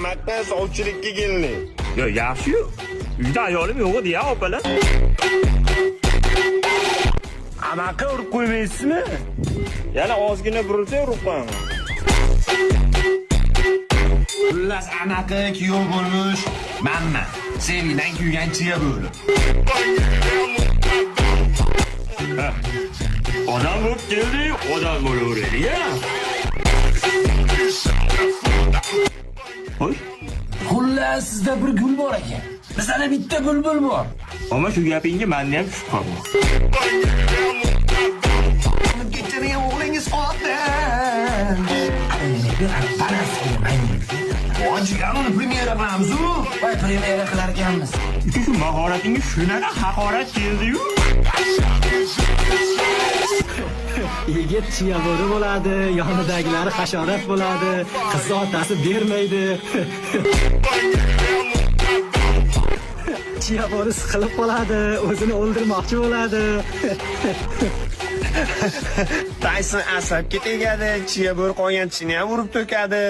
Maktab sovchilikka keldi. Yo, yaxshi-yu. Uyda ayolim yo'q edi ya, opalar. Anaqa urib qo'ymaysizmi? Yana ozgina burilsa urib qo'yaman. Xullas anaqa kuyov bo'lmish, manman. Sevgidan kuygan chiya bo'ri. Odam bo'lib keldik, odam bo'laveraylik, ya. Hoy, Xullas sizda bir gul bor ekan. Bizda bitta bulbul bor. Ammo shu gapingga menda ham shubha bor. Kechaning o'g'lingiz qotil. Vojigan uni premyera qilamiz-u. Voy, premyera qilar ekanmiz. Uka, shu mahoratingga shunaqa haqorat keldi-yu. Yigit chiya bo'ri bo'ladi, yonidagilari hasharot bo'ladi, qizni otasi bermaydi. Chiya bo'ri siqilib qoladi, o'zini o'ldirmoqchi bo'ladi. Tayson asabga tegadi, chiya bo'ri qolgan tishini ham urib to'kadi.